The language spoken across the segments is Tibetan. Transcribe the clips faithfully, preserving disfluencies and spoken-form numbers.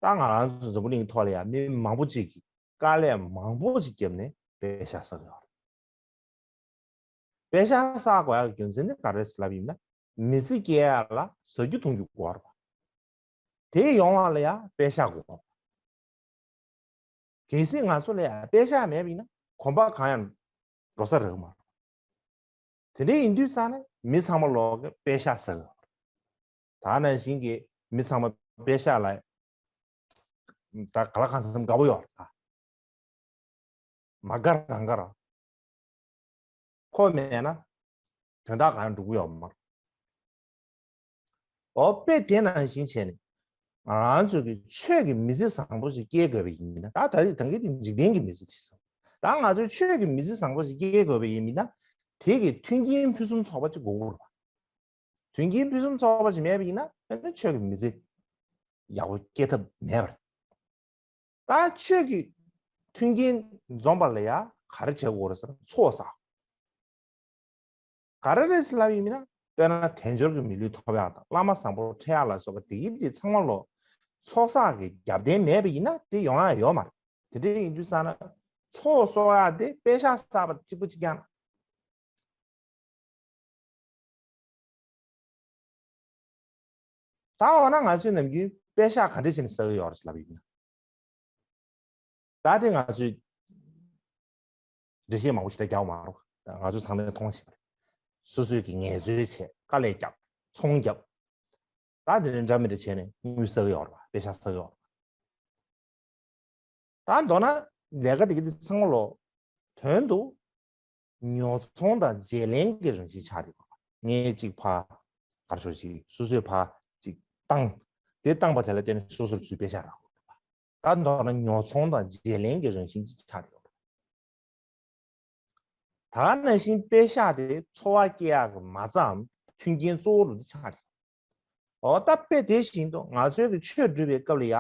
ད་ང་རང་ཚོ་འཛམ་བུ་གླིང་ཐོག་ལ་ཡང་མི་མང་པོ་ཅིག་གིས་དཀའ་ལས་མང་པོ་ཅིག་བརྒྱབ་ནས་པེ་ཤག་བསགས་ཡོད་རེད། པེ་ཤག་བསགས་དགོས་ཡག་གི་རྒྱུ་མཚན་ནི་ག་རེ་རེད་ལབ་ཡིན་ན། མི་ཚེ་སྐྱེལ་ཡག་ལ་ཟ་རྒྱུ་འཐུང་རྒྱུ་དགོས་རེད་པ། དེ་ཡོང་བ་ལ་ཡང་པེ་ཤག་དགོས་རེད་པ། གལ་སྲིད་ང་ཚོ་ལ་ཡང་པེ་ཤག་མེད་པ་ཡིན་ན་གོམ་པ་གང་ཡང་འགྲོ་ས་རག་མ་རེད། དེ་འདྲ་ཡིན་དུས་ཙང་ནས་མི་ཚང་མ་ལོག་གི་པེ་ཤག་ཟ་གི་ཡོད་རེད། ད་ནང་བཞིན་གྱི་མི་ཚང་མ་པེ་ཤག་ལ་ད་ག་ལ་གང་འཚམ་དགའ་པོ་ཡོད་རེད་ད། མ་དགའ་རང་དགའ་ར། ཁོ་མེད་ན་དོན་དག་གང་ཡང་འགྲུབ་ཀྱི་ཡོད་མ་རེད། འོ་དཔེ་དེ་ནང་བཞིན་བྱས་ནས་ང་རང་ཚོ་གི་ཆོས་ཀྱི་མི་ཚེ་བཟང་པོ་ཞིག་སྐྱེལ་དགོས་པ་ཡིན་ན། ད་ད་རེས་ད་གིན་དེ་འཇིག་རྟེན་གྱི་མི་ཚེ་དེ་བཟང་། ད་ང་ཚོས་ཆོས་ཀྱི་མི་ཚེ་བཟང་པོ་ཞིག་སྐྱེལ་དགོས་པ་ཡིན་ན། དེ་གི་མཐུན་རྐྱེན་ཕུན་སུམ་ཚོགས་པ་ཅིག་དགོས་ཀྱི་རེད་པ། མཐུན་རྐྱེན་ཕུན་སུམ་ཚོགས་པ་ཞིག་མེད་པ་ཡིན་ན་ཨ་ནི་ཆོས་ཀྱི་མི་ཚེ་ཡག་པོ་སྐྱེལ་ཐབས་མེད་པ་རེད། ད་ཆོས་ཀྱི་མཐུན་རྐྱེན་འཛོམས་པ་ལ་ཡ་ག་རེ་བྱེད་དགོས་རེད་ཟེར་ན་ཚོགས་བསགས། ག་རེ་རེད་ཟེར་ལབ་ཡིན་མིན་ན། དཔེར་ན་དལ་འབྱོར་གྱི་མི་ལུས་ཐོབ་ཡག་དང་བླ་མ་བཟང་པོ་འཕྲད་ཡག་ལ་སོགས་པ་དེ་གི་དེ་ཚང་མ་ལོ་ཚོགས་བསགས་ཀྱི་རྒྱབ་རྟེན་མེད་པ་ཡིན་ན་དེ་ཡོང་ཡག་ཡོད་མ་རེད། དེ་འདྲ་ཡིན་དུས་ཙང་ན་ཚོགས་གསོག་ཡག་དེ་པེ་ཤག་བསགས་པ་གཅིག་པུ་གཅིག་རྐྱང་། ད་འོ་ན་ང་ཚོས་ནམ་རྒྱུན་པེ་ཤག་ག་འདྲ་བྱས་ནས་བསགས་ཀྱི་ཡོད་རེད་ལབ་ཡིན་ན། ད་དེ་ང་ཚོས་འགྲེལ་བཤད་མང་པོ་ཞིག་ལ་རྒྱག་མ་རོགས། ང་ཚོ་ཚང་མས་མཐོང་བཞིན་པ་རེད། སོ་སོས་ཀྱི་ངལ་རྩོལ་བྱས་དཀའ་ལས་བརྒྱབ་ཚོང་བརྒྱབ། ད་དེ་འདྲ་འདྲ་མི་འདྲ་བྱས་ནས་དངུལ་བསགས་ཀྱི་ཡོད་རེད་པ། པེ་ཤག་བསགས་ཀྱི་ཡོད་རེད་པ། ད་མདོར་ན་ལས་ཀ་དེ་གི་དེ་ཚང་མ་ལོ་དོན་དུ་ཉོ་ཚོང་དང་བརྗེ་ལེན་གྱི་རང་བཞིན་ཆགས་རེད་པ། ངས་གཅིག་ཕར་གར་ཤོག་ཅིག་སོ་སོས་ཕར་ཅིག་བཏང་། དེ་བཏང་པ་དེ་ལ་བརྟེན་ནས་སོ་སོར་ཚུར་པེ་ཤག་རག་དགོས་རེད་པ། ད་མདོར་ན་ཉོ་ཚོང་དང་བརྗེ་ལེན་གྱི་རང་བཞིན་ཅིག་ཆགས་རེད་པ། ད་ག་ནང་བཞིན་པེ་ཤག་དེ་འཚོ་བ་སྐྱེལ་ཡག་གི་མ་རྩའམ་མཐུན་རྐྱེན་གཙོ་བོ་རུ་དེ་ཆགས་རེད། འོ་ད་དཔེ་དེ་བཞིན་དུ་ང་ཚོའི་གི་ཆོས་སྒྲུབ་པའི་སྐབས་ལ་ཡ་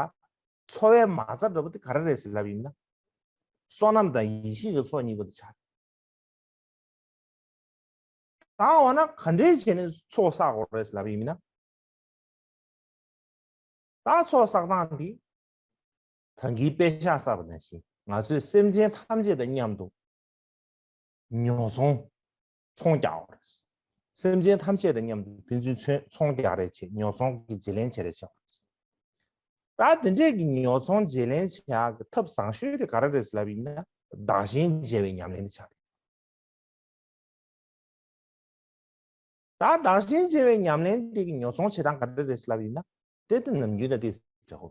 འཚོ་བའི་མ་རྩ་འདྲ་པོ་དེ་ག་རེ་རེད་ཟེར་ལབ་ཡིན་ན། བསོད་ནམས་དང་ཡེ་ཤེས་ཀྱི་ཚོགས་གཉིས་པོ་དེ་ཆགས་རེད། ད་འོ་ན་ག་འདྲས་བྱས་ནས་ཚོགས་བསགས་དགོས་རེད་ལབ་ཡིན་ན། ད་ཚོགས་བསགས་སྟངས་འདི་ད་གིན་པེ་ཤག་བསགས་པ་ནང་བཞིན་ང་ཚོས་སེམས་ཅན་ཐམས་ཅད་དང་མཉམ་དུ་ཉོ་ཚོང་ཚོང་རྒྱག་དགོས་རེད། སེམས་ཅན་ཐམས་ཅད་དང་མཉམ་དུ་ཕན་ཚུན་ཚོང་ཚོང་རྒྱག་རེས་བྱེད། ཉོ་ཚོང་གི་བརྗེ་ལེན་བྱེད་རེས་བྱེད་དགོས་རེད། ད་དེ་འདྲས་ཀྱི་ཉོ་ཚོང་བརྗེ་ལེན་བྱེད་ཡག་གི་ཐབས་བཟང་ཤོས་དེ་ག་རེ་རེད་ལབ་ཡིན་ན་བདག་གཞན་བརྗེ་བའི་ཉམས་ལེན་དེ་ཆགས་རེད། ད་བདག་གཞན་བརྗེ་བའི་ཉམས་ལེན་དེ་གི་ཉོ་ཚོང་བྱེད་སྟངས་ག་འདྲ་རེད་ལབ་ཡིན་ན་དེ་དེ་ནམ་རྒྱུན་ད་དེ་འདྲ་ཧོ།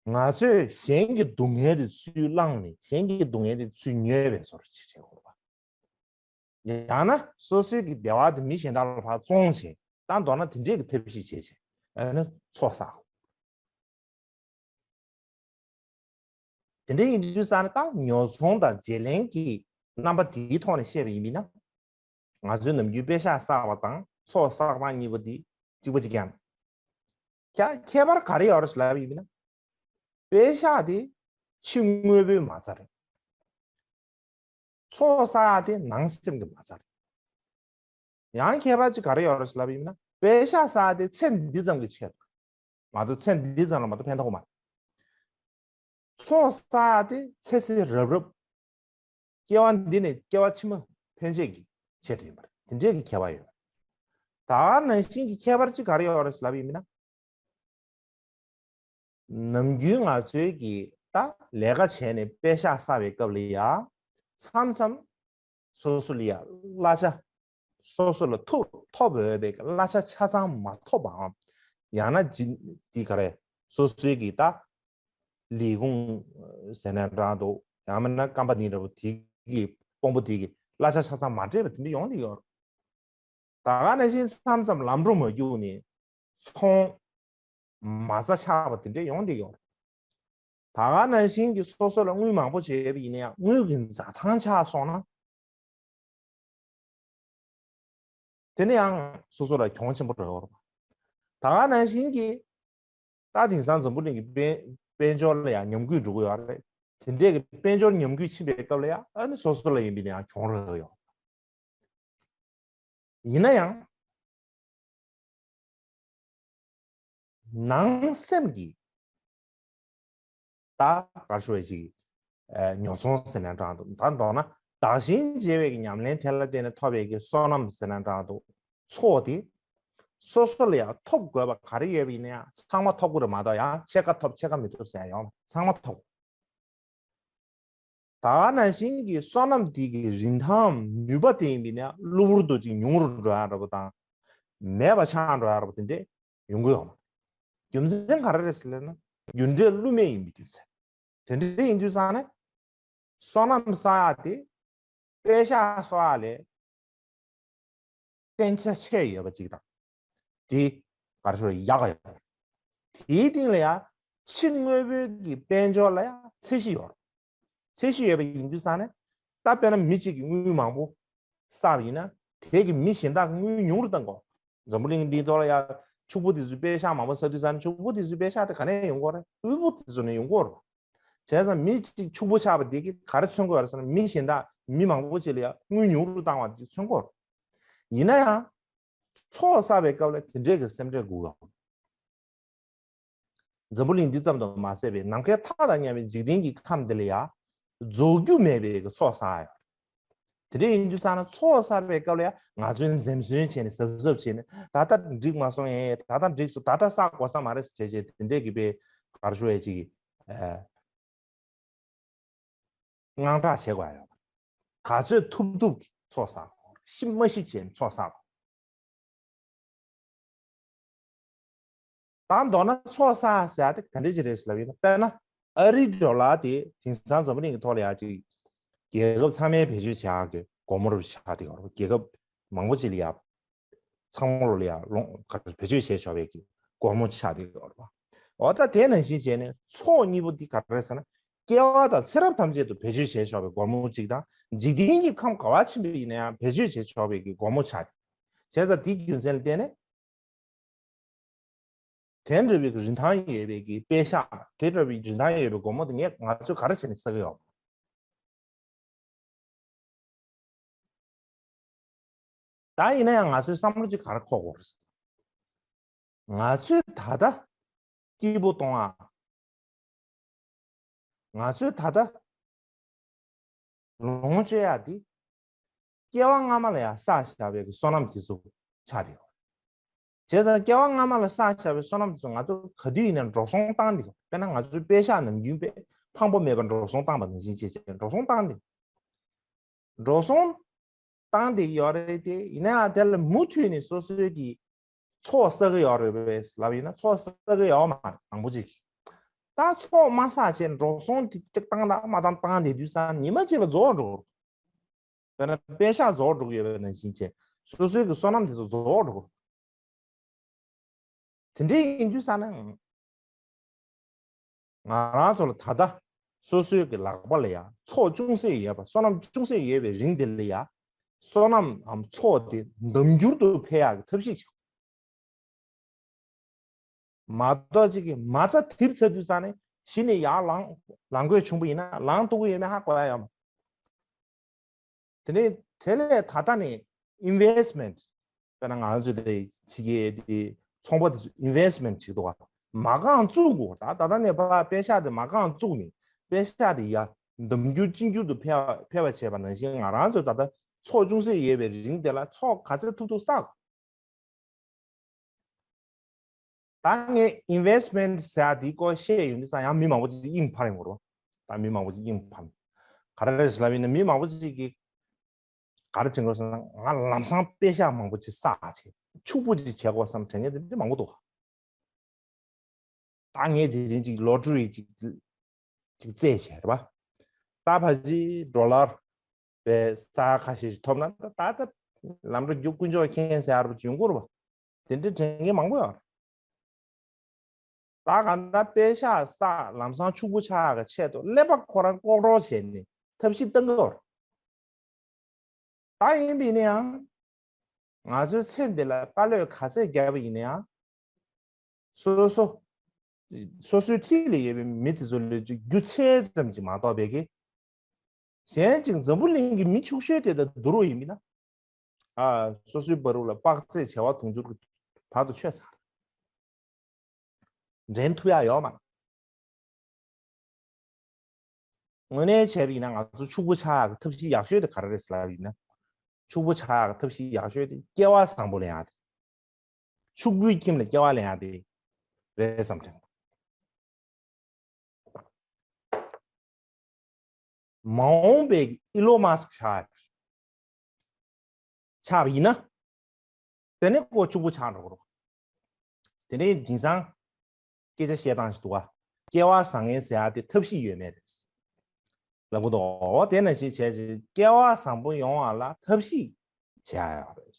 ང་ཚོས་གཞན་གྱི་སྡུག་བསྔལ་དེ་ཚུར་བླངས་ནས་གཞན་གྱི་སྡུག་བསྔལ་དེ་ཚུར་ཉོས་པའི་བཟོ་འདྲ་ཅིག་བྱེད་དགོས་པ། ཡང་ན་སོ་སོའི་གི་བདེ་བ་དེ་མི་གཞན་དག་ལ་ཕར་བཙོང་བྱས་ད་མདོར་ན་དེ་འདྲས་ཀྱི་ཐབས་ཤེས་བྱས་བྱས་ཨ་ནི་ཚོགས་བསགས། དེ་འདྲ་ཡིན་དུས་ཙང་ནས་ད་ཉོ་ཚོང་དང་བརྗེ་ལེན་གྱི་རྣམ་པ་དེའི་ཐོག་ནས་བཤད་པ་ཡིན་མིན་ན། ང་ཚོའི་ནམ་རྒྱུན་པེ་ཤག་བསགས་པ་དང་ཚོགས་བསགས་སྟངས་གཉིས་པོ་དེ་གཅིག་པ་གཅིག་རྐྱང་། ཁྱད་པར་ག་རེ་ཡོད་རེད་ལབ་ཡིན་མིན་ན། པེ་ཤག་དེ་ཕྱི་དངོས་པོའི་མ་རྩ་རེད། ཚོགས་བསགས་ཡག་དེ་ནང་སེམས་ཀྱི་མ་རྩ་རེད། ཡང་ཁྱད་པར་ཅིག་ག་རེ་ཡོད་རེད་ལབ་ཡིན་ན་པེ་ཤག་བསགས་ཡག་དེ་ཚེ་འདི་ཙམ་གྱི་ཆེད་དུ་མ་གཏོགས་ཚེ་འདི་ཙམ་ལ་མ་གཏོགས་ཕན་ཐོགས་མ་རེད། ཚོགས་བསགས་ཡག་དེ་ཚེ་ཚེ་རབས་རབས། སྐྱེ་བ་འདི་ནས་སྐྱེ་བ་ཕྱི་མ་ཕན་ཆད་ཀྱི་ཆེད་དུ་ཡིན་པ་རེད། དེ་འདྲའི་གི་ཁྱད་པར་ཡོད་རེད། ད་ག་ནང་བཞིན་གྱི་ཁྱད་པར་ཅིག་ག་རེ་ཡོད་རེད་ལབ་ཡིན་ན། ནམ་རྒྱུན་ང་ཚོའི་གི་ད་ལས་ཀ་བྱས་ནས་པེ་ཤག་བསགས་པའི་སྐབས་ལ་ཡ་མཚམས་མཚམས་སོ་སོ་ལ་ཡ་གླ་ཆ་སོ་སོ་ལ་ཐོབ་ཐོབ་འོས་པའི་གླ་ཆ་ཆ་ཚང་མ་ཐོབ་པའམ་ཡང་ན་ཇི་འདི་ག་རེ་སོ་སོའི་གི་ད་ལས་ཁུངས་ཟེར་ན་འདྲ་འདུག་ཡང་མིན་ན་སྐམ་པ་འདི་འདྲ་པོ་དེ་གི་དཔོན་པོ་དེ་གི་གླ་ཆ་ཆ་ཚང་མ་སྤྲད་པ་དེ་འདྲ་ཡོང་གི་ཡོད་རེད། ད་ག་ནང་བཞིན་མཚམས་མཚམས་ལམ་འགྲོ་མ་རྒྱུག་ནས་ཚོང་མ་རྩ་ཆགས་པ་དེ་འདྲ་ཡོང་གི་ཡོད་རེད། ད་ག་ནང་བཞིན་གྱི་སོ་སོ་ལ་དངུལ་མང་པོ་བྱས་པ་ཡིན་ན་ཡང་དངུལ་གྱི་འཛའ་ཐང་ཆགས་སོང་ན། དེ་ནི་ཡང་སོ་སོ་ལ་གྱོང་ཆེན་པོ་རག་ཡོད་རེད་པ། ད་ག་ནང་བཞིན་གྱི་ད་དེང་སང་འཛམ་བུ་གླིང་གི་དཔལ་དཔལ་འབྱོར་ལ་ཡང་ཉམས་རྒུད་འགྲོ་གི་ཡོད་རེད། དེ་འདྲས་ཀྱི་དཔལ་འབྱོར་ཉམས་རྒུད་ཕྱིན་པའི་སྐབས་ལ་ཡང་ཨ་ནི་སོ་སོ་ལ་ཡིན་པའི་ནི་ཡང་གྱོང་རག་ཡོད། ཡིན་ན་ཡང་ ནང་སེམས་ཀྱི་ད་ག་རེ་ཞུ་བའི་ཅིག་ཨ་ཉོ་ཚོང་ཟེར་ན་འདྲ་འདུག་ད་མདོར་ན་བདག་གཞན་བརྗེ་བའི་གི་ཉམས་ལེན་དེ་ལ་བརྟེན་ནས་ཐོབ་པའི་གི་བསོད་ནམས་ཟེར་ན་འདྲ་འདུག་ཚོགས་དེ་སོ་སོ་ལ་ཡང་ཐོབ་དགོས་པ་ག་རེ་ཡོད་པ་ཡིན་ན་ཡང་ཚང་མ་ཐོབ་དགོས་རེད་མ་གཏོགས་ཡང་ཕྱེད་ཀ་ཐོབ་ཕྱེད་ཀ་མི་ཐོབ་ཟེར་ཡ་ཡོད་མ་རེད། ཚང་མ་ཐོབ། ད་ག་ནང་བཞིན་གྱི་བསོད་ནམས་དེ་གི་རིན་ཐང་ནུས་པ་དེ་ཡིན་པ་ཡིན་ན་གློ་བུར་དུ་ཅིག་ཉུང་རུ་འགྲོ་ཡ་འདྲ་པོ་དང་མེད་པ་ཆགས་འགྲོ་ཡ་འདྲ་པོ་དེ་འདྲས་ཡོང་གི་ཡོད་མ་རེད། རྒྱུ་མཚན་ག་རེ་རེད་ཟེར་ལབ་ན་རྒྱུ་འབྲས་བསླུ་མེད་ཡིན་པའི་རྒྱུ་མཚན། དེ་འདྲ་ཡིན་དུས་ཙང་ནས་བསོད་ནམས་བསགས་ཡག་དེ་པེ་ཤག་གསོག་ཡག་ལས་བརྟན་ཆ་ཆེ་ཡོད་པ་ཅིག་དང་། དེ་ག་རེ་ཞུ་ཡག་ཡོད། དེའི་སྟེང་ལ་ཡང་ཕྱི་དངོས་པོའི་གི་དཔལ་འབྱོར་ལ་ཡང་ཚད་གཞི་ཡོད། ཚད་གཞི་ཡོད་པ་ཡིན་དུས་ཙང་ནས་ད་དཔེར་ན་མི་གཅིག་གིས་དངུལ་མང་པོ་བསགས་པ་ཡིན་ན་དེ་གི་མི་གཞན་དག་གི་དངུལ་ཉུང་རུ་གཏང་དགོས། འཛམ་བུ་གླིང་འདིའི་ཐོག་ལ་ཡང་ཕྱུག་པོ་དེ་ཚོས་པེ་ཤག་མང་པོ་བསགས་དུས་ཙང་ཕྱུག་པོ་དེ་ཚོས་པེ་ཤག་དེ་ག་ནས་ཡོང་གི་ཡོད་རེད། དབུལ་པོ་དེ་ཚོ་ནས་ཡོང་གི་ཡོད་རེད། བྱས་ཙང་མི་གཅིག་ཕྱུག་པོ་ཆགས་པ་དེ་གིས་ག་རེ་མཚོན་གྱི་ཡོད་རེད་ཟེར་ན་མི་གཞན་དག་མི་མང་པོ་ཅིག་ལ་ཡང་དངུལ་ཉུང་རུ་བཏང་བ་དེ་མཚོན་གྱི་ཡོད་རེད། ཡིན་ན་ཡང་ཚོགས་བསགས་པའི་སྐབས་ལ་དེ་འདྲས་ཀྱི་སེམས་ཁྲལ་དགོས་ཀྱི་ཡོད། འཛམ་བུ་གླིང་འདི་ཙམ་དུ་མ་ཟད་པའི་ནམ་མཁའི་མཐའ་དང་མཉམ་པའི་འཇིག་རྟེན་གྱི་ཁམས་འདི་ལ་ཡང་རྫོགས་རྒྱུ་མེད་པའི་གི་ཚོགས་བསགས་ཡོད། དེ་འདྲ་ཡིན་དུས་ཙང་ན་ཚོགས་བསགས་པའི་སྐབས་ལ་ཡང་ང་ཚོས་འཛེམ་ཟོན་བྱས་ནས་གཟབ་གཟབ་བྱས་ནས་ད་ལྟ་འགྲིག་མ་སོང་ངས་ད་ལྟ་འགྲིག་སོང་ད་ལྟ་བསགས་དགོས་ས་མ་རེད་ཟེར་བྱས་བྱས་དེ་འདྲས་ཀྱི་དཔེ་ག་རེ་ཞུ་ཡས་ཅིག་ཨ། དངངས་སྐྲག་བྱེད་དགོས་ཡོད། ག་ཚོད་ཐུབ་ཐུབ་ཀྱིས་ཚོགས་བསགས་དགོས། ཤི་མ་ཤི་བྱས་ནས་ཚོགས་བསགས་དགོས། ད་མདོར་ན་ཚོགས་བསགས་ཟེར་ཡ་དེ་ག་འདྲ་ཅིག་རེད་ཟེར་ལབ་ཡིན་ན་དཔེར་ན་ཨ་རིའི་ཌོ་ལར་དེ་དེང་སང་འཛམ་བུ་གླིང་གི་ཐོག་ལ་ཡ་ཅིག་རྒྱལ་ཁབ་ཚང་མས་བེད་སྤྱོད་བྱེད་ཡག་གི་སྒོར་མོ་རུ་ཆགས་བསྡད་ཡོད་རེད། རྒྱལ་ཁབ་མང་པོ་ཅིག་ལ་ཡ། ཚང་མ་ལོ་ལ་ཡ་ལོང་ག་བེད་སྤྱོད་བྱས་ཆོག་པའི་གི་སྒོར་མོ་ཆགས་བསྡད་ཡོད་རེད་པ། འོ་ད་དེ་ནང་བཞིན་བྱས་ནས་ཚོགས་གཉིས་པོ་འདི་ག་རེ་རེད་ཟེར་ན། སྐྱེ་བ་དང་ཚེ་རབས་ཐམས་ཅད་དུ་བེད་སྤྱོད་བྱས་ཆོག་པའི་སྒོར་མོ་གཅིག་དང་འཇིག་རྟེན་གྱི་ཁམས་ག་བ་ཕྱིན་པ་ཡིན་ན་ཡང་བེད་སྤྱོད་བྱས་ཆོག་པའི་གི་སྒོར་མོ་ཆགས་ཏེ། བྱས་ཙང་དེའི་རྒྱུ་མཚན་ལ་བརྟེན་ནས། དེ་འདྲ་བའི་གི་རིན་ཐང་ཡོད་པའི་གི་པེ་ཤག་དེ་འདྲ་བའི་རིན་ཐང་ཡོད་པའི་སྒོར་མོ་དེ་ངས་ང་ཚོས་ག་རེ་བྱས་ནས་བསགས་ཀྱི་ཡོད། ད་ཡིན་ན་ཡང་ང་ཚོའི་བསམ་བློ་གཅིག་ག་རེ་འཁོར་དགོས་རེད། ང་ཚོས་ད་ལྟ་སྐྱིད་པོ་གཏོང་ཡག་ང་ཚོས་ད་ལྟ་ལོངས་སྤྱོད་ཡག་འདི་སྐྱེ་བ་སྔ་མ་ལ་ཡང་བསགས་བཞག་པའི་གི་བསོད་ནམས་དེ་ཚོ་ཆགས་བསྡད་ཡོད། བྱས་ཙང་སྐྱེ་བ་སྔ་མ་ལ་བསགས་བཞག་པའི་བསོད་ནམས་དེ་ཚོ་ང་ཚོ་ག་དུས་ཡིན་ན་འགྲོ་སོང་བཏང་བསྡད་ཡོད། དཔེར་ན་ང་ཚོའི་པེ་ཤག་ནམ་རྒྱུན་པས་ཕངས་པོ་མེད་པར་འགྲོ་སོང་བཏང་པ་ནང་བཞིན་བྱས་བྱས་འགྲོ་སོང་བཏང་བསྡད་ཡོད། འགྲོ་སོང་བཏང་བསྡད་ཡོད་རེད་དེ། ཡིན་ན་ཡང་དེ་ལ་མུ་མཐུད་ནས་སོ་སོའི་གི་ཚོགས་བསགས་ཀྱི་ཡོད་རེད་པས་ལབ་ཡིན་ན་ཚོགས་བསགས་ཀྱི་ཡོད་མ་རེད། མང་པོ་ཅིག་གིས་ད་ཚོགས་མ་བསགས་བྱས་འགྲོ་སོང་དེ་གཅིག་བཏང་དང་མ་བཏང་བཏང་བསྡད་དུས་ཙང་ཉི་མ་གཅིག་ལ་རྫོགས་འགྲོ། དཔེར་ན་པེ་ཤག་རྫོགས་འགྲོ་གི་ཡོད་པ་ནང་བཞིན་བྱས་སོ་སོའི་གི་བསོད་ནམས་དེ་ཚོ་རྫོགས་འགྲོ། དེ་འདྲ་ཡིན་དུས་ཙང་ན་ང་རང་ཚོ་ལ་ད་ལྟ་སོ་སོའི་གི་ལག་པ་ལ་ཡ་ཚོགས་ཅུང་ཟད་ཡོད་པ་བསོད་ནམས་ཅུང་ཟད་ཡོད་པའི་རིང་དེ་ལ་ཡ་བསོད་ནམས་འམ་ཚོགས་དེ་འདམ་འགྱུར་དུ་འཕེལ་ཡག་གི་ཐབས་ཤེས་བྱེད། མ་གཏོགས་གཅིག་གིས་མ་རྩ་དེབ་ཚར་དུས་ཙང་ནས་གཞི་ནས་ཡར་ལངས་ལངས་དགོས་བྱུང་པ་ཡིན་ན་ལངས་ཐུབ་ཀྱི་ཡོད་མེད་ཧ་གོ་ཡ་ཡོད་མ། དེ་ནས་དེ་ལས་ད་ལྟ་ནས་ཨིན་ཝེ་སི་མེན་ཊི་དཔེར་ན་ང་ཚོ་དེ་ཕྱི་རྒྱལ་དེ་ཚོང་པ་དེ་ཚོ་ཨིན་ཝེ་སི་མེན་ཊི་བྱེད་འདུག་ག་མ་རྐང་བཙུགས་དགོས། ད་ད་ལྟ་ནས་ཕར་པེ་ཤག་དེ་མ་རྐང་བཙུགས་ནས་པེ་ཤག་དེ་ཡར་འདམ་འགྱུར་ཅིང་འགྱུར་དུ་འཕེལ་བ་འཕེལ་བ་བྱས་པ་ནང་བཞིན་ང་རང་ཚོ་ད་ལྟ་ཚོགས་ཅུང་ཟད་ཡོད་པའི་རིང་དེ་ལ་ཚོགས་ག་ཚོད་ཐུབ་ཐུབ་བསགས། ད་ངས་ཨིན་ཝེ་སི་མེན་ཊི་ཟེར་ཡ་དེའི་སྐོར་བཤད་ཡོང་དུས་ཙང་ཡང་མི་མང་པོ་ཅིག་དབྱིངས་འཕར་ཡོང་གི་རེད་པ། ད་མི་མང་པོ་ཅིག་དབྱིངས་འཕར། ག་རེ་རེད་ཟེར་ལབ་ཡིན་ན་མི་མང་པོ་ཅིག་གིས་ག་རེ་དྲན་གྱི་ཡོད་ཟེར་ན་ང་ལམ་སང་པེ་ཤག་མང་པོ་ཅིག་བསགས་བྱས་ཕྱུག་པོ་ཅིག་བྱེད་དགོས་བསམ་དྲན་མཁན་དེ་འདྲ་མང་པོ་འདུག་ད་ངས་དེ་རིང་ཅིག་ལོ་ཊ་རི་ཅིག་ཅིག་རྩེད་བྱས་རེད་པ། ད་ཕལ་ཆེར་ཌོ་ལར་པའི་ས་ཁ་ཤས་ཤིག་ཐོབ་ན་ད་ད་ལམ་འགྲོ་རྒྱུག་དཀོན་མཆོག་མཁྱེན་ཟེར་ཡ་རུ་ཡོང་གི་རེད་པ། དེ་འདྲ་དྲན་མཁན་མང་པོ་ཡོད་རེད། ད་གང་ལྟར་པེ་ཤག་བསགས་ལམ་སང་ཕྱུག་པོ་ཆགས་ཡག་གི་ཆེད་དུ་ཀླད་པ་ཁོ་རང་ལྐོག་གྲོགས་བྱས་ནས་ཐབས་ཤེས་གཏང་གི་ཡོད་རེད། ད་ཡིན་པ་ཡིན་ན་ཡང་ང་ཚོའི་ཚེ་འདི་ལ་དཀའ་ལས་ག་ཚད་བརྒྱབ་པ་ཡིན་ན་ཡང་སོ་སོ་སོ་སོའི་འཁྲིས་ལ་ཡོད་པའི་མི་དེ་ཚོ་ལ་རྒྱུ་ཆེ་ཙམ་གྱིས་མ་གཏོགས་པའི་གི་གཞན་གཅིག་འཛམ་བུ་གླིང་གི་མི་ཕྱུག་ཤོས་དེ་དང་བསྡུར་བ་ཡིན་ན། ཨ། སོ་སོའི་བར་དུ་ལ་དཔག་ཚད་བྱེ་བ་དུང་ཕྱུར་གྱི་བར་དུ་ཆོད་ཚར། འདྲེན་ཐུབ་ཡག་ཡོད་མ་རེད། དངོས་གནས་བྱས་པ་ཡིན་ན་ང་ཚོ་ཕྱུག་པོ་ཆགས་ཡག་གི་ཐབས་ཤེས་ཡག་ཤོས་དེ་ག་རེ་རེད་ཟེར་ལབ་ཡིན་ན། ཕྱུག་པོ་ཆགས་ཡག་གི་ཐབས་ཤེས་ཡག་ཤོས་དེ་སྐལ་བ་བཟང་པོ་ལེན་ཡག་དེ། ཕྱུག་པོའི་ཁྱིམ་ལ་སྐལ་བ་ལེན་ཡག་དེ་རེད་བསམ་དྲན། མ་འོངས་པའི་ཨི་ལོན་མཱ་སི་ཀི་ཆགས་ཡག་དེ། ཆགས་པ་ཡིན་ན། དེ་ནས་ཁོ་ཕྱུག་པོ་ཆགས་འགྲོ་གི་རེད། དེ་ནས་དེང་སང་སྐད་ཆ་བཤད་སྟངས་ཤིག་འདུག་ག་སྐལ་བ་བཟང་ངན་ཟེར་ཡག་དེ་ཐབས་ཤེས་ཡོད་མེད་རེད། ལབ་གི་འདུག་འོ་དེ་ནང་བཞིན་བྱས་ཙང་སྐལ་བ་བཟང་པོ་ཡོང་བ་ལ་ཐབས་ཤེས་བྱེད་ཡག་ཡོད་རེད།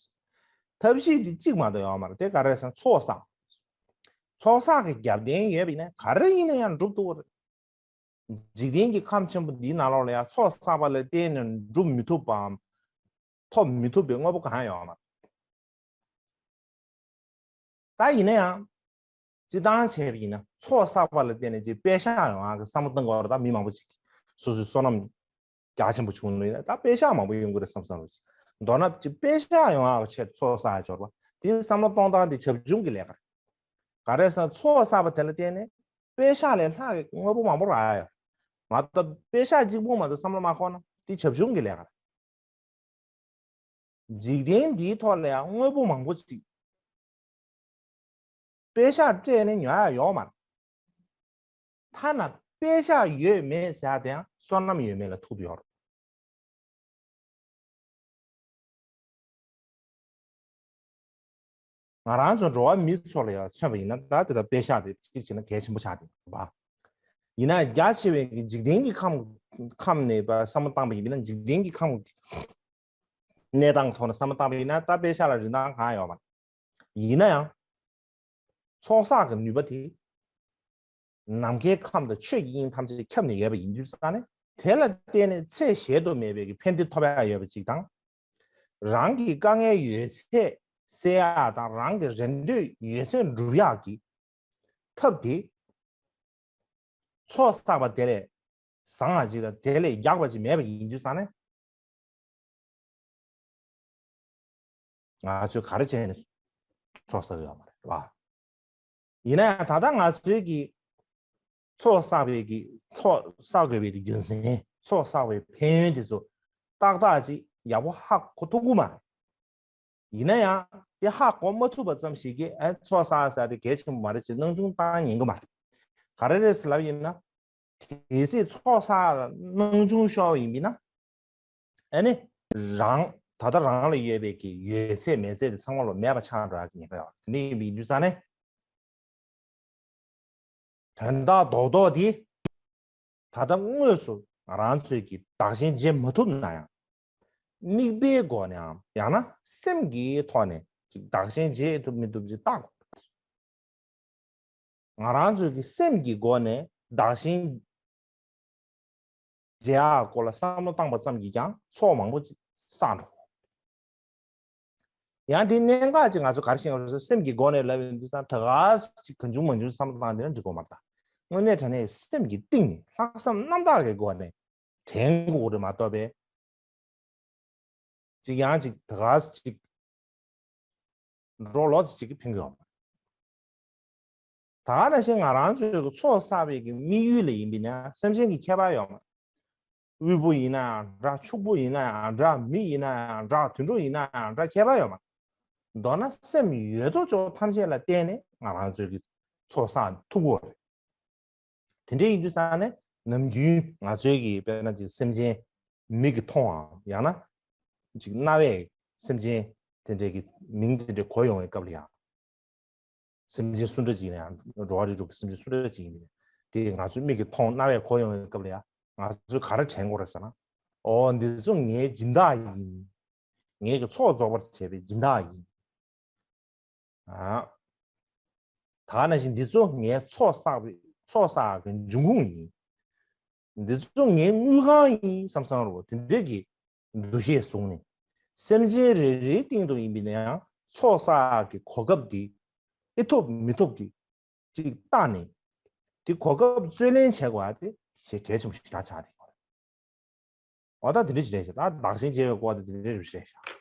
ཐབས་ཤེས་དེ་གཅིག་མ་གཏོགས་ཡོད་མ་རེད། དེ་ག་རེ་ཟེར་ན་ཚོགས་བསགས། ཚོགས་བསགས་ཀྱི་རྒྱབ་རྟེན་ཡོད་པ་ཡིན་ན་ག་རེ་ཡིན་ན་ཡང་འགྲུབ་ཐུབ་པ་རེད། འཇིག་རྟེན་གྱི་ཁམས་ཆེན་པོ་འདིའི་ནང་ལོགས་ལ་ཡང་ཚོགས་བསགས་པ་ལ་བརྟེན་ནས་འགྲུབ་མི་ཐུབ་པའམ་ཐོབ་མི་ཐུབ་པའི་དངོས་པོ་གང་ཡང་ཡོད་མ་རེད། ད་ཡིན་ན་ཡང་། སྤྱིར་བཏང་བྱས་པ་ཡིན་ན་ཚོགས་བསགས་པ་ལ་བརྟེན་ནས་ཅིག་པད་ཤག་ཡོང་ཡག་གི་བསམ་བློ་གཏོང་གི་ཡོད་རེད། ད་མི་མང་པོ་ཅིག་གིས་སོ་སོའི་བསོད་ནམས་རྒྱ་ཆེན་པོ་བྱུང་ནས་ད་པད་ཤག་མང་པོ་ཡོང་གི་རེད་བསམ་བསམ་རེད། མདོར་ན་ཅིག་པད་ཤག་ཡོང་ཡག་གི་ཆེད་དུ་ཚོགས་བསགས་ཡག་འབྱོར་བ་དེའི་བསམ་བློ་གཏོང་སྟངས་དེ་བྱབ་ཆུང་གི་ལས་ཀ་རེད། ག་རེ་ཟེར་ན་ཚོགས་བསགས་པ་དེ་ལ་བརྟེན་ནས་པད་ཤག་ལས་ལྷག་གི་དངོས་པོ་མང་པོ་རག་ཡོད་མ་གཏོགས་པད་ཤག་གཅིག་པོ་མ་གཏོགས་བསམ་བློ་མ་འཁོར་ན་དེ་བྱབ་ཆུང་གི་ལས་ཀ་རེད། འཇིག་རྟེན་འདིའི་ཐོག་ལ་ཡང་དངོས་པོ་མང་པོ་ཅིག་པད་ཤག་སྤྲད་ནས་ཉོ་ཡག་ཡོད་མ་རེད། ཐ་ན་པད་ཤག་ཡོད་མེད་ཟེར་ཡག་དེ་ཡང་བསོད་ནམས་ཡོད་མེད་ལ་ཐུག་ཏུ་ཡོད་རེད། ང་རང་ཚོ་འགྲོ་བ་མི་ཚོ་ལ་ཡང་མཚོན་པ་ཡིན་ན་ད་དེ་ལྟར་པད་ཤག་དེ་གཅིག་བྱས་ན་གལ་ཆེན་པོ་ཆགས་བསྡད་ཡོད་པ། ཡིན་ན་རྒྱ་ཆེ་བའི་འཇིག་རྟེན་གྱི་ཁམས་ཁམས་ནས་བསམ་བློ་བཏང་པ་ཡིན་ན་འཇིག་རྟེན་གྱི་ཁམས་གནས་སྟངས་ཐོག་ནས་བསམ་བློ་བཏང་པ་ཡིན་ན་ད་པད་ཤག་ལ་རིན་ཐང་གང་ཡང་ཡོད་མ་རེད། ཡིན་ན་ཡང་། ཚོགས་བསགས་ཀྱི་ནུས་པ་དེ། ནམ་མཁའི་ཁམས་དང་ཆོས་ཀྱི་དབྱིངས་ཐམས་ཅད་ཁྱབ་ནས་ཡོད་པ་ཡིན་དུས་ཙང་ནས་དེ་ལ་བརྟེན་ནས་ཚད་གཞལ་དུ་མེད་པའི་གི་ཕན་བདེ་ཐོབ་ཡག་ཡོད་པ་ཅིག་དང་། རང་གི་དཀའ་ངལ་ཡོད་ཚད་སེལ་ཡག་དང་རང་གི་རེ་འདོད་ཡོད་ཚད་འགྲུབ་ཡག་གི་ཐབས་དེ། ཚོགས་བསགས་པ་དེ་ལས་བཟང་བ་ཅིག་དང་དེ་ལས་ཡག་པ་ཅིག་མེད་པ་ཡིན་དུས་ཙང་ནས། ང་ཚོས་ག་རེ་བྱས་ནས་ཚོགས་བསགས་ཡོད་མ་རེད་བ། ཡིན་ན་ཡང་ད་ལྟ་ང་ཚོའི་གི་ཚོགས་བསགས་པའི་གི་ཚོགས་བསགས་དགོས་པའི་གི་རྒྱུ་མཚན་ཚོགས་བསགས་པའི་ཕན་ཡོན་དེ་ཚོ་ཏག་ཏག་ཅིག་ཡག་པོ་ཧ་གོ་ཐུབ་ཀྱི་མ་རེད། ཡིན་ན་ཡང་དེ་ཧ་གོ་མ་ཐུབ་པ་ཙམ་ཞིག་གིས་ཨ་ཚོགས་བསགས་ཟེར་དེ་གལ་ཆེན་པོ་མ་རེད་ཅེས་སྣང་ཆུང་བཏང་ཉན་གི་མ་རེད། ག་རེ་རེད་ཟེར་ལབ་ཡིན་ན། གལ་སྲིད་ཚོགས་བསགས་ལ་སྣང་ཆུང་ཤོར་བ་ཡིན་པ་ན། ཨ་ནི། རང་ད་ལྟ་རང་ལ་ཡོད་པའི་གི་ཡོད་ཚད་མེད་ཚད་དེ་ཚང་མ་ལོ་མེད་པ་ཆགས་འགྲོ་ཡག་གི་ཉེན་ཁ་ཡོད་རེད། དེ་འདྲ་ཡིན་པའི་དུས་ཙང་ནས། དོན་དག་རྡོག་རྡོག་དེ། ད་ལྟ་དངོས་སུ་ང་རང་ཚོས་ཀྱི་བདག་གཞན་བརྗེ་མ་ཐུབ་ན་ཡང་། དམིགས་པའི་སྒོ་ནས་ཡང་ཡང་ན་སེམས་ཀྱི་ཐོག་ནས་ཅིག་བདག་གཞན་བརྗེ་ཐུབ་མི་ཐུབ་ཅིག་བལྟ་དགོས། ང་རང་ཚོས་ཀྱི་སེམས་ཀྱི་སྒོ་ནས་བདག་གཞན་བརྗེ་ཡག་སྐོར་ལ་བསམ་བློ་བཏང་པ་ཙམ་གྱིས་ཀྱང་ཚོགས་མང་པོ་ཅིག་བསགས་འགྲོ། ཡང་དེའི་གནད་འགག་ཅིག་ང་ཚོ་ག་རེ་ཤེས་དགོས་རེད་ཟེར་སེམས་ཀྱི་སྒོ་ནས་ལབ་ཡོང་དུས་ཙང་ད་ག་ཅིག་གང་བྱུང་མང་བྱུང་བསམ་བློ་བཏང་དེ་ན་འགྲིག་གི་མ་རེད་ད། དངོས་གནས་དྲང་གནས་སེམས་ཀྱི་གཏིང་ནས་ལྷག་བསམ་རྣམ་དག་གི་སྒོ་ནས་དྲན་དགོས་རེད་མ་གཏོགས་པས། ཅིག་ཡང་ཅིག་ད་ག་ཅིག་འགྲོ་ལོ་ཅིག་གི་ཕན་གི་ཡོད་མ་རེད། ད་ག་ནང་བཞིན་ང་རང་ཚོའི་གི་ཚོགས་བསགས་པའི་གི་དམིགས་ཡུལ་ལ་ཡིན་པས་ན་སེམས་ཅན་གྱི་ཁྱད་པར་ཡོད་མ་རེད། དབུལ་པོ་ཡིན་ན་ཡང་འདྲ། ཕྱུག་པོ་ཡིན་ན་ཡང་འདྲ། མི་ཡིན་ན་ཡང་འདྲ། དུད་འགྲོ་ཡིན་ན་ཡང་འདྲ། ཁྱད་པར་ཡོད་མ་རེད། མདོར་ན་སེམས་ཡོད་དོ་ཅོག་ཐམས་ཅད་ལ་བརྟེན་ནས་ང་རང་ཚོའི་གི་ཚོགས་བསགས་ཐུབ་ཀྱི་ཡོད་རེད། དེ་འདྲ་ཡིན་དུས་ཙང་ནས་ནམ་རྒྱུན་ང་ཚོའི་གི་དཔེར་ན་ཅིག་སེམས་ཅན་མིག་གིས་མཐོང་བའམ་ཡང་ན་ཅིག་རྣ་བས་སེམས་ཅན་དེ་འདྲའི་གི་མིང་དེ་འདྲ་གོ་ཡོང་བའི་སྐབས་ལ་ཡང་། སེམས་ཅན་སུ་འདྲ་ཅིག་ཡིན་ན་ཡང་འགྲོ་བ་རིགས་དྲུག་གི་སེམས་ཅན་སུ་འདྲ་ཅིག་ཡིན་ནའི་དེ་ང་ཚོའི་མིག་གིས་མཐོང་རྣ་བས་གོ་ཡོང་བའི་སྐབས་ལ་ཡང་ང་ཚོས་ག་རེ་དྲན་དགོས་རེད་ཟེར་ན། ཨོ་འདི་ཚོ་ངའི་སྦྱིན་བདག་ཡིན། ངའི་གི་ཚོགས་རྫོགས་པར་བྱེད་པའི་སྦྱིན་བདག་ཡིན། ཨ། ད་ག་ནང་བཞིན་འདི་ཚོ་ངའི་ཚོགས་བསགས་པའི་ཚོགས་བསགས་ཀྱི་འབྱུང་ཁུངས་ཡིན། འདི་ཚོ་ངའི་དངུལ་ཁང་ཡིན་བསམ་བསམ་རོ་དེ་འདྲས་ཀྱི་འདུ་ཤེས་བཟུང་ནས་སེམས་ཅན་རེ་རེའི་སྟེང་དུ་ཡིན་པས་ན་ཡང་ཚོགས་བསགས་ཀྱི་གོ་སྐབས་འདི་ཨེ་ཐོབ་མི་ཐོབ་ཀྱི་ཅིག་བལྟས་ནས་དེ་གོ་སྐབས་རྩོད་ལེན་བྱེད་དགོས་པ་དེ་ཞེ་གལ་ཆེན་པོ་ཞེ་དྲག་ཆགས་བསྡད་ཡོད་རེད། འོ་ད་དེ་འདྲ་ཞིག་རེད་ཤག་ད་བདག་གཞན་བརྗེ་བའི་སྐོར་དེ་དེ་འདྲ་རེད་ཤག